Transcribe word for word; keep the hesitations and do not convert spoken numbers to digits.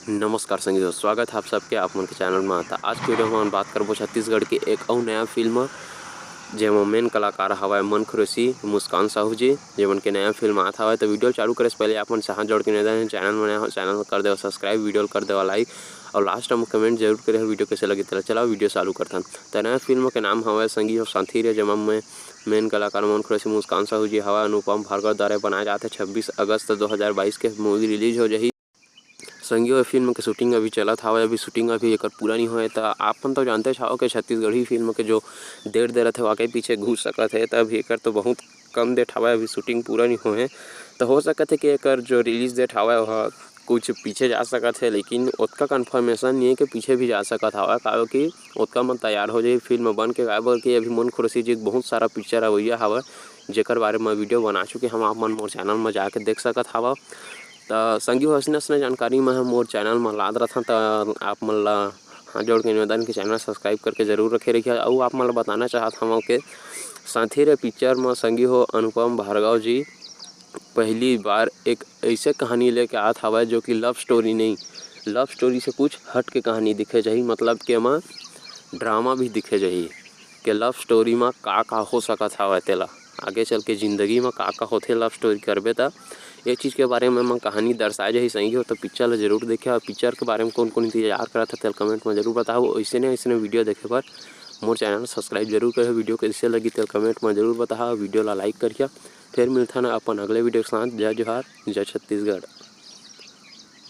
नमस्कार संगी दोस्त, स्वागत है आप सबके आप मन के चैनल में। त आज के वीडियो में हम बात करबो छत्तीसगढ़ के एक अउ नया फिल्म, जेमा मेन कलाकार हवय मन खुरेशी, मुस्कान साहू जी, जेमन के नया फिल्म आत हवय। त वीडियो चालू करे से पहले आप मन से हाथ जोड़ के निवेदन है, चैनल में नया हो, चैनल कर देव सब्सक्राइब, वीडियो कर देव लाइक और लास्ट में कमेंट जरूर करे हो वीडियो कैसे लगी। त चला वीडियो चालू करथन। त नया फिल्म के नाम हवय संगी हो साथी रे, जेमा में मेन कलाकार मन खुरेशी, मुस्कान साहू जी हवय, अनुपम भार्गव द्वारा बनाए जात हे। छब्बीस अगस्त दो हज़ार बाईस के मूवी रिलीज हो जाही। संगी हो, फिल्म के शूटिंग अभी चलत हावय, अभी शूटिंग अभी एकर पूरा नहीं होए। त आप मन तो जानते हव कि छत्तीसगढ़ी फिल्म के जो डेट दे रथे, वाकई पीछे घुस सकत हे। त अभी एकर तो बहुत कम डेट हावय, अभी शूटिंग पूरा नहीं होए। त हो सकत हे कि एकर जो रिलीज डेट हावय, वह कुछ पीछे जा सकत हे, लेकिन ओतका कन्फर्मेशन नहीं है कि पीछे भी जा सकत हावय, काबर कि ओतका मन तैयार हो जाही फिल्म बन के, काबर कि अभी मन खुरेशी जी के बहुत सारा पिक्चर अवइया हावय, जेकर बारे में वीडियो बना चुके हम, आप मन मोर चैनल में जाके देख सकत हावव। त संगी हो, अइसने अइसने जानकारी मैं ह मोर चैनल म लात रथन, त आप मन ला हाथ जोड़ के निवेदन के चैनल सब्सक्राइब करके जरूर रखे रहिए। अउ आप मन ला बताना चाहत हवं के साथी रे पिक्चर म संगी हो अनुपम भार्गव जी पहली बार एक ऐसे कहानी लेके आत हवय जो कि लव स्टोरी नहीं, लव स्टोरी से कुछ हट के कहानी दिखे जाही, मतलब कि एमा ड्रामा भी दिखे जाही कि लव स्टोरी म का का हो सकत हवय तेला। आगे चल के जिंदगी म का का होथे लव स्टोरी करबे त, ये चीज़ के बारे में, में कहानी दर्शाए जाही संगी हो। तो पिक्चर ला जरूर देखिए और पिक्चर के बारे में कौन कौन इंतजार करत है तेल कमेंट में जरूर बताओ। ऐसे ने ऐसे वीडियो देखे बर मोर चैनल सब्सक्राइब जरूर करिए। वीडियो कैसे लगी तेल कमेंट में जरूर बताओ, वीडियो ला लाइक करिए। फिर मिलता ना अपन अगले वीडियो के साथ। जय जोहार, जय छत्तीसगढ़।